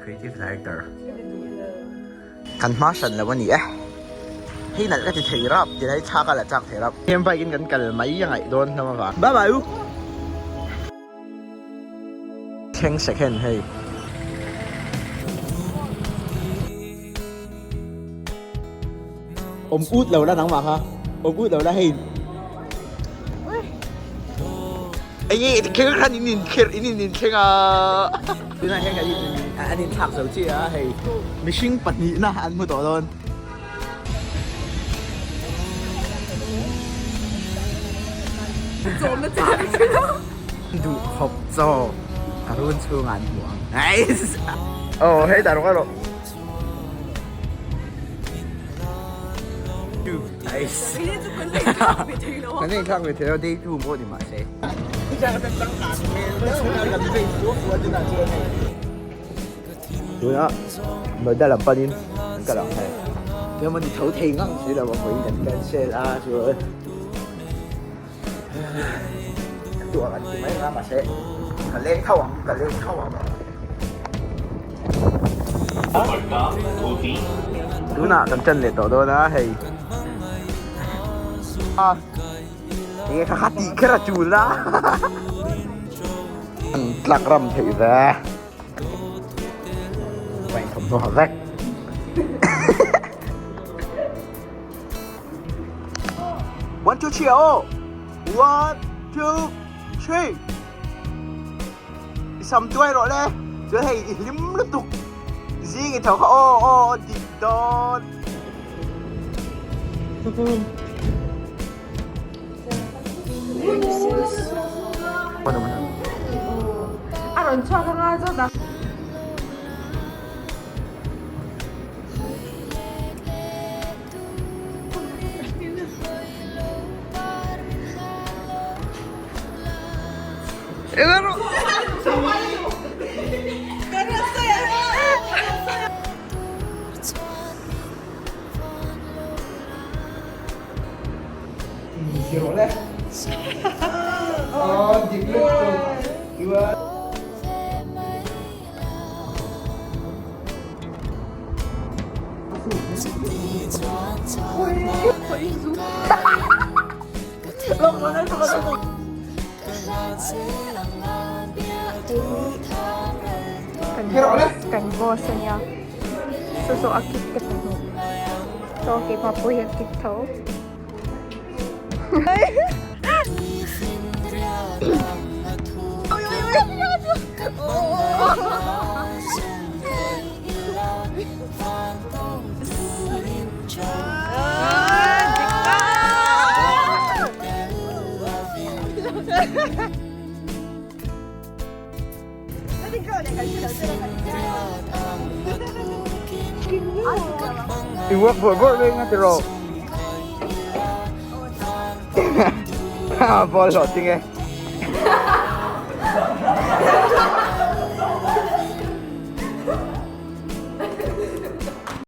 Creative Director. Kan hma hran lo a ni e. Hei nalh ka ti thei rap ti lai thla ka la chak thei rap. Heng bike in kan kal mai a ngaih dawn hlawm avang. Bye bye u. Thleng second hei. Awm ut lo la nangmah kha. Awm ut lo la hei. Enge i kher khan in in kher in in thleng a. Tunah hian kan in an in thlak zo chiah a hei mihring pahnihna an hmu tawh dawn. Duh khawp chaw ka run chhungah an hmu ang. Nice. Oh hei dah rawh rawh. Nice. Kan in thlak ve thei lo day 2 pawh ni mahse. Tuna Noida lam panin an kal ang hei. Tlem a ni tho thei ngang si lo a vawiin kan cancel a chuan tuah kan ti mai ang a mahse ka leng tho ang ka leng tho ang. Tunah kan ṭan leh tawh dawn a hei. Enge kha kha tih kher a tul a. An tlak ram theih ve. Ka inthawmhnaw ha vek. One two three aw. One two three. I sam tuai rawh le. Chuan hei i hlim lutuk. Zing i tho kha aw aw dik dawn. A rawn chhuak anga zawt a. Kan boss a nia saw saw a kit te pahnih saw keimah pawh hi a kit tho. I work bawrh bawrh reng a tiraw? Ball hlawh ting e.